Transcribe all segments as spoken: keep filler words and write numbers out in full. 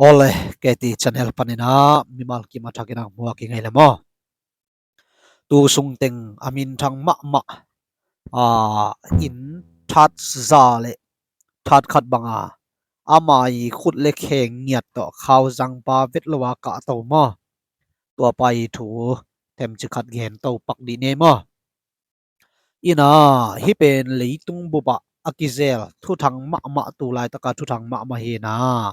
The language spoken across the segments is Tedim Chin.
Ole, K T channel panin ah mimal kim a thakin ah muak i ngei le maw? Tu sungteng a minthang mahmah, a, inn that za le that khat banga ama i khut le kheng ngiat tawh khau zangpa vet lo a kahto maw? Tua pa i thu themci khat gen to pak dih ni maw? Ina, hih pen leitung bupah a kizel thuthang mahmah, tu laitaka thuthang mahmah hi ina.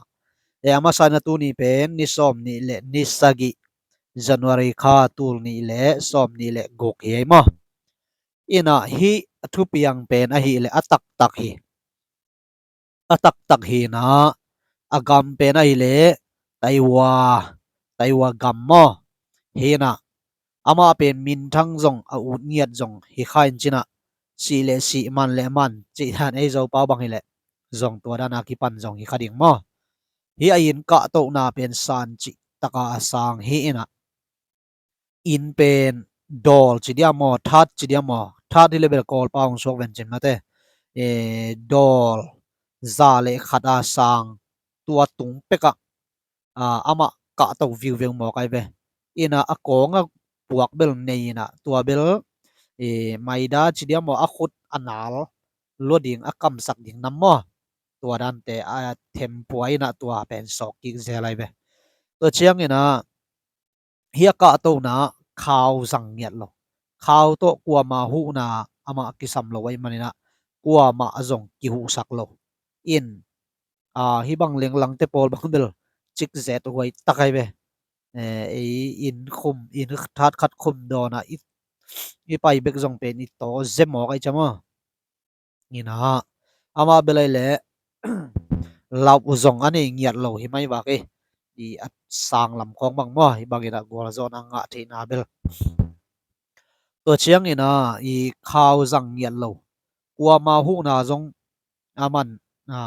E, a masa ina tuni pen ni sawm nih le ni sagih, January kha, tul nih le sawm nih le guk hi ei maw? Ina, hih a thupiang pen ahih le a taktak hi. A taktak hi ina, a gam pen ahih le Taiwan, Taiwan gam maw? Hi ina, amah pen minthang zong a ut ngiat zong hi kha in ci ina, sih le sih, man le man, cih dan ei Zopa bang hi le zong tua dan a kipan zong hi kha ding maw? Hih a inn kahtohna pen san cih taka a sang hi ina, inn pen dawl ci dia maw, that ci dia maw, that hi le bel Kawlpa hong suak ven cin mate. E, dawl za le khat a sang, tua tung pekah, a, amah kahto viuveu mawk ai ve. Ina, a kawng a puak bel nei ina, tua bel, e, maida ci dia maw, a khut a nal lua ding, a kamsak ding nam maw? Tua dante a thempua ina, tua pen sawk kik zel ai ve. Tua ciang ina, hih a kahtona khau zang ngiat lo. Khau tawh kuama huhna amah kisam lo ahih man ina, kuama a zong kihuhsak lo. In, a, hih bang lenglangte pawl bang bel cik zet huai tak ai ve. E, ei inn khum, inn that khat khum dawn a i, i pai bek zong pen i taw ze mawk ai cia maw? Ina, amah bel ai le lauh zong a nei ngiat lo hi mai vak hi. I a sang lam khawng bang maw, hih bang ina gualzawhna ngah theihna bel. Tua ciang ina i khau zang ngiat lo, kuama huhna zong aman, a,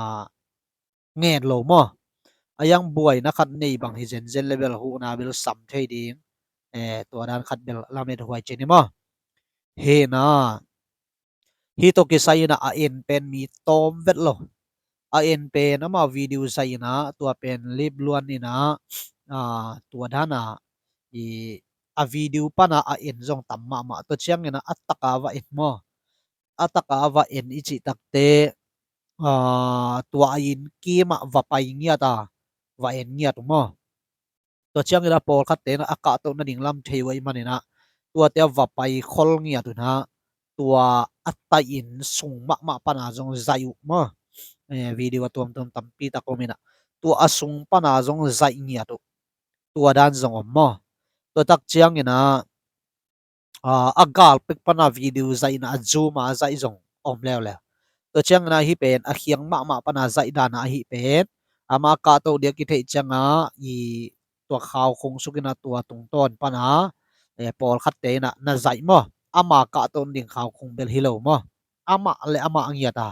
ngen lo maw? A yang buaina khat nei bang hi zenzen le bel huhna bel sam thei ding. E, tua dan khat bel lamet huai cin hi maw? Hi ina, hih tawh kisai ina a en pen mi tawm vet lo. A en pen amah video zai ina, tua pen lip luan ina, a, tua dan a, i, a video pana a en zong tam mahmah. Tua ciang ina a taka va en maw? A taka va en i cih takte, a, tua a inn kimah va pai ngiat a, va en ngiat uh maw? Tua ciang ina pawlkhatte ina a kahtoh nading lam thei uh ahih man ina, tuate a va pai khol ngiat uh ina, tua a tai inn sung mahmah pana zong zai uh maw? E, video a tuamtuam tampi tak om ina, tua a sung pana zong zai ngiat uh. Tua dan zong om maw? Tua tak ciang ina, a, a gal pek pana video zaihna a zoom a zaih zong om leuleu. Tua ciang ina hih pen a khiang mahmah pana zaih dana ahih pen, amah a kahtoh dia kitheih cianga i tua khau khung suk ina tua tungtawn pana, e, pawlkhatte ina na zaih maw? Ama kahtoh ding khau khung bel hi lo maw? Amah le amah a ngiat a,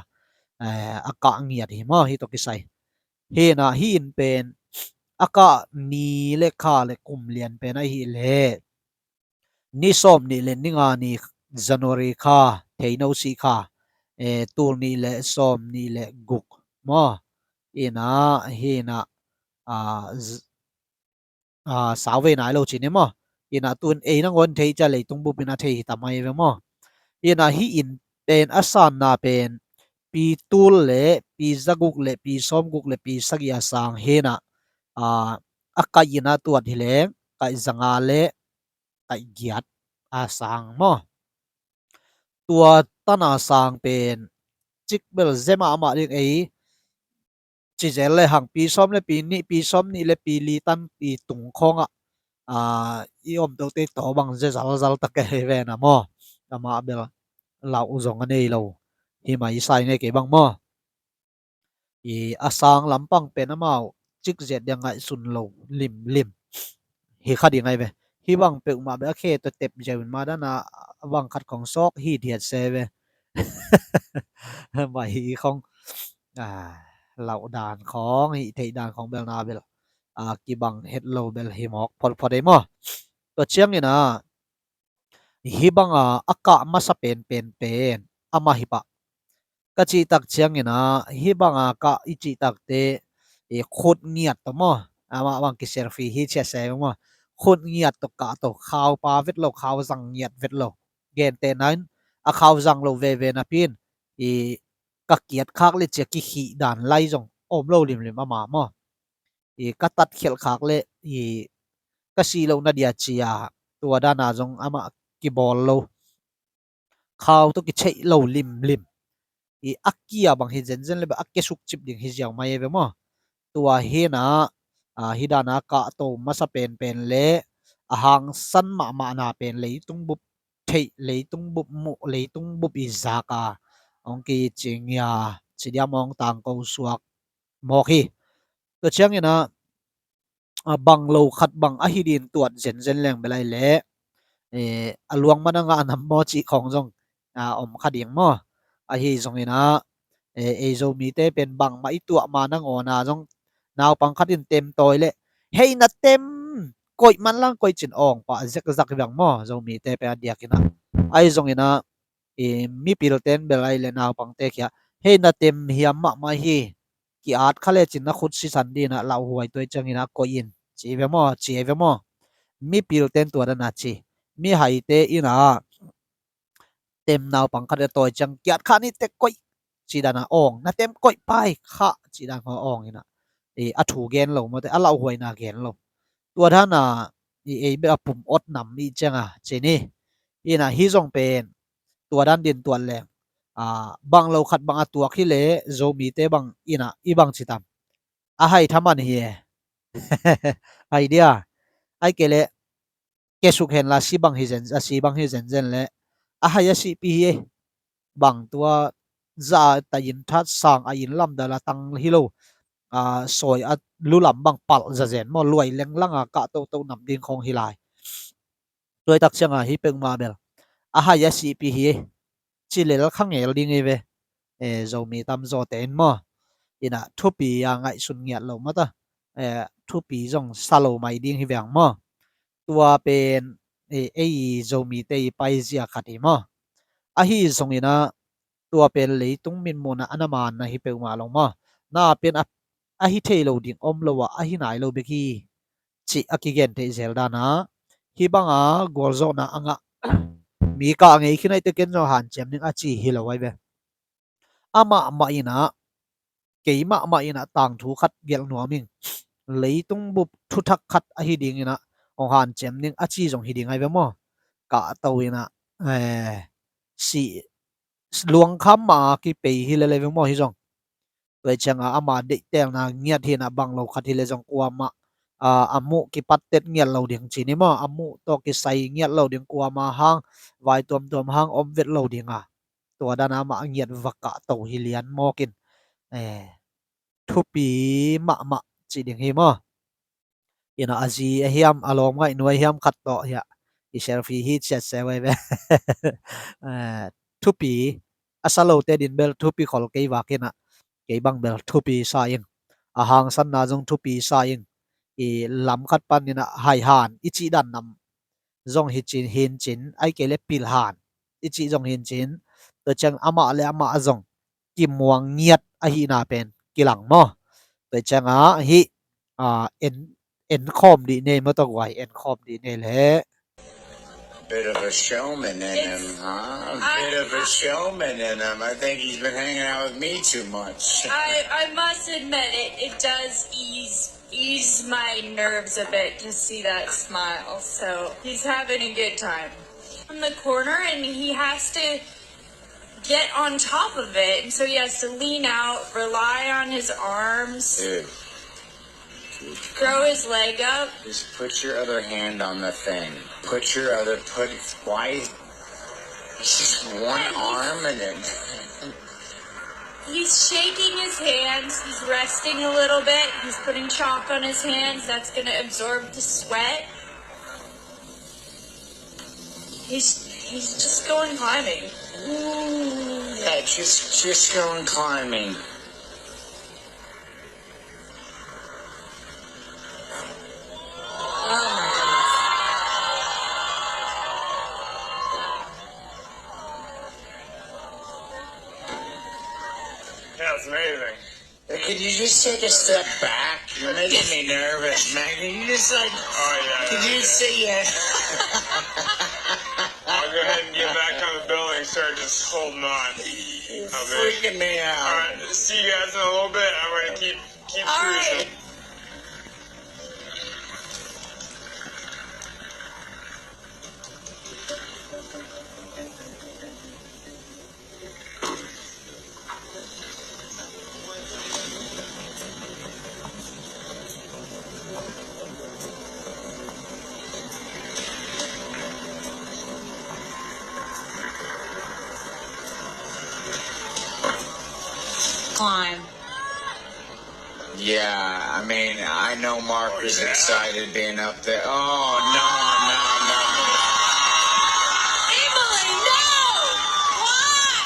e, a kah ngiat hi maw? Hih tawh kisai. Hi ina hih inn pen a kah ni le kha le kum lian pen ahih le ni sawm nih le ni nga ni January kha, theino sih kha, e, tul nih le sawm nih le guk maw? Ina, hi ina, a, z-, a, sau vei nai lo cin hi maw? Ina tun ei nangawn thei cia leitung bup ina thei hi ta mai ve maw? Ina hih inn pen a sanna pen pi tul le pi zaguk le pi sawmguk le pi sagih a sang hi ina, a, a kaih ina tuat hi leng kaih zanga le kaih giat a sang maw? Tua tana sang pen cik bel ze mahmah ding ei. Ci zel le hang pi sawm le pi nih, pi sawm nih le pi li tan i tung khawngah, a, i om tote taw bang ze zalzal tak e hi ve na maw? Amah bel lauh zong a nei lo hi mai sai ngei kei bang maw? I a sang lampang pen amau cik zet dia ngaihsun lo limlim hi kha ding ai ve. Hih bang peuhmah beh a khe tawh tep ziau in ma dana a bang khat khong sawk hi thiat se ve. Mai hi khong, a, lauh dan khong, hih theih dan khong bel na bel, a, kibang het lo bel hi mawk photphot ei maw? Tua ciang ina hih banga a kah masa penpen pen amah hi pah. Ka cih tak ciang ina hih banga kah i cih takte, e, khut ngiat tawh maw? Amah bang kiselfie hi ciat se maw. Khut ngiat tawh kahto, khaupa vet lo, khauzang ngiat vet lo. Gentehna in a khauzang lo veve napi in i ka kiat khak le cia kikhih dan lai zong om lo limlim ama maw. I ka tat khialh khak le i ka si lo na dia cia tua dana zong amah kibawl lo. Khau tawh kitheih lo limlim. I a kia bang hi zenzen le bang a kia sukcip ding hi ziau mai e ve maw. Tua hina a hi dana kahto masa penpen le a hangsan mahmahna pen leitung bup theih, leitung bup muh, leitung bup i zak a hong kicing ia ci diam hong tangko suak mawk hi. Tua ciangin a bang lo khat bang ahi din tuat zenzen leng belai le a luang man a ngah nam maw cih khawng zong om kha ding maw. Ahi zongin a ei Zomite pen bangmah i tuah ma nangawn a zong naupang khat in tem tawi le hei na tem koih man lang koih cin awng pah zekzak i bang maw. Zomite pen a diakin a ahi zongin a mipilten belai le naupangte khia hei na tem hiam mahmah hi. Ki-at kha lecin na khut sisan dinah lauhuai tuai ciangin a koih in ci ve maw, ci ve maw. Mipilten tua dana ci, mihaite ina tem naupang khat a tawi ciang ki-at kha ni tek koih ci dana awng, na tem koih pai kha ci dan khaw awng ina a thu gen lo mawte, a lauhuaina gen lo. Tua dana i ei bek a pum ot nam i cianga ci ni. Ina hi zong pen tua dan din tuat leng bang lo khat bang a tuak hi le Zomite bang ina i bang citam a hai thaman hi e. Idea ai ke le kesuk henla si bang hi zen, a si bang hi zenzen le a hai a sihpi hi e. Bang tua za ta in that sang a in lamdal a tang hi lo. Sawi a lulam bang palh zazen maw, luai lenglanga kah toto nam ding khawng hi lai. Tuaitak cianga hi peuhmah bel a hai a sihpi hi e. Cilel kha ngel ding hi ve. Zomi tamzawte in maw ina thupi a ngaihsun ngiat lo mata thupi zong sa lo mai ding hi veng maw. Tua pen ei Zomite i paizia khat hi maw. Ahi zongina tua pen leitung mitmuhna a na manna hi peuhmah lo maw. Na pen a hi thei lo ding om lo a, a hi nai lo bek hi cih a kigen theih zel dana hi banga gualzawhna a ngah mi kah ngei khin aite ken zong hanciam ding a ci hi lo ai ve. Amahmah ina kei mahmah ina tangthu khat gelh nuam ing. Leitung bup thuthak khat ahi dingina hong hanciam ding a ci zong hi ding ai ve maw. Kahto ina si luangkham ma kipei hi lele ve maw hi zong. Tua cianga ama deihtelna ngiat hina bang lo khat hi le zong kuamah a muh kipattet ngiat lo ding ci ni maw, a muh tawh kisai ngiat lo ding kuama hang vai tuamtuam hang om vet lo dinga. Tua dana amah a ngiat va kahto hi lian mawkin thupi mahmah ci ding hi maw. Ina a zi a hiam a lawm ngaih nuai hiam khat tawh hiah i selfie hi ciat se vai ve. Thupi a sa lote din bel thupi khol kei vakina kei bang bel thupi sa ing. A hangsanna zong thupi sa ing. I lam khat panina haihan i cih dan nam zong hi cin hin cin ai kei le pilhan i cih zong hin cin. Tua ciang amah le amah zong kimuang ngiat ahina pen kilang maw. Tua cianga hi en, en khawm dih nei maw tawh guai, en khawm dih nei le. Bit of a showman in him, huh? A bit of a showman in him. I think he's been hanging out with me too much. I, I must admit, it, it does ease ease my nerves a bit to see that smile. So he's having a good time. On the corner, and he has to get on top of it, and so he has to lean out, rely on his arms, throw his leg up. Just put your other hand on the thing. Put your other, put, why? It's just one arm and then He's shaking his hands. He's resting a little bit. He's putting chalk on his hands. That's gonna absorb the sweat. He's he's just going climbing. Ooh, yeah, just just going climbing. That's amazing. Could you just take a step back? You're making me nervous, Maggie. You just like, oh, yeah, did you say yes? I'll go ahead and get back on the building, sir. Just holding on. You're freaking me out. All right, see you guys in a little bit. I'm gonna keep, keep cruising. Climb. Yeah, I mean, I know Mark is excited being up there. Oh, no, no, no, no. Emily, no! Why?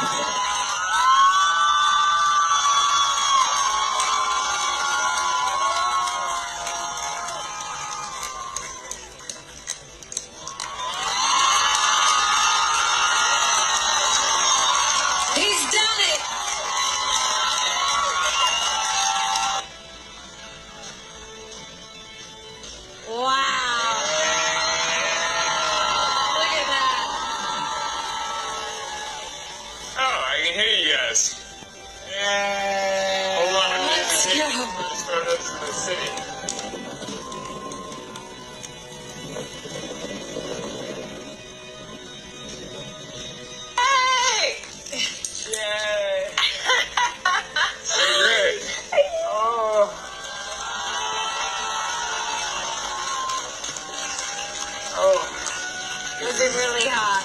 No! He's done it! Wow! Look at that! Oh, I can hear you guys. Yay! Hold on, let's go. Let's go to the city. Hey! Yay! So great. Oh. Oh. Was it really hot?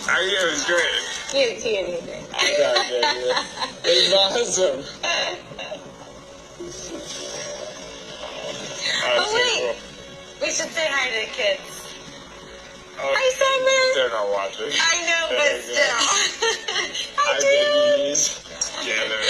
I, it was great. Cute, cute, cute. I got it, yeah, yeah. It was awesome. Oh, wait. We should say hi to the kids. Oh, hi, Simon. They're not watching. I know, but still. Hi, babies. Yeah, they're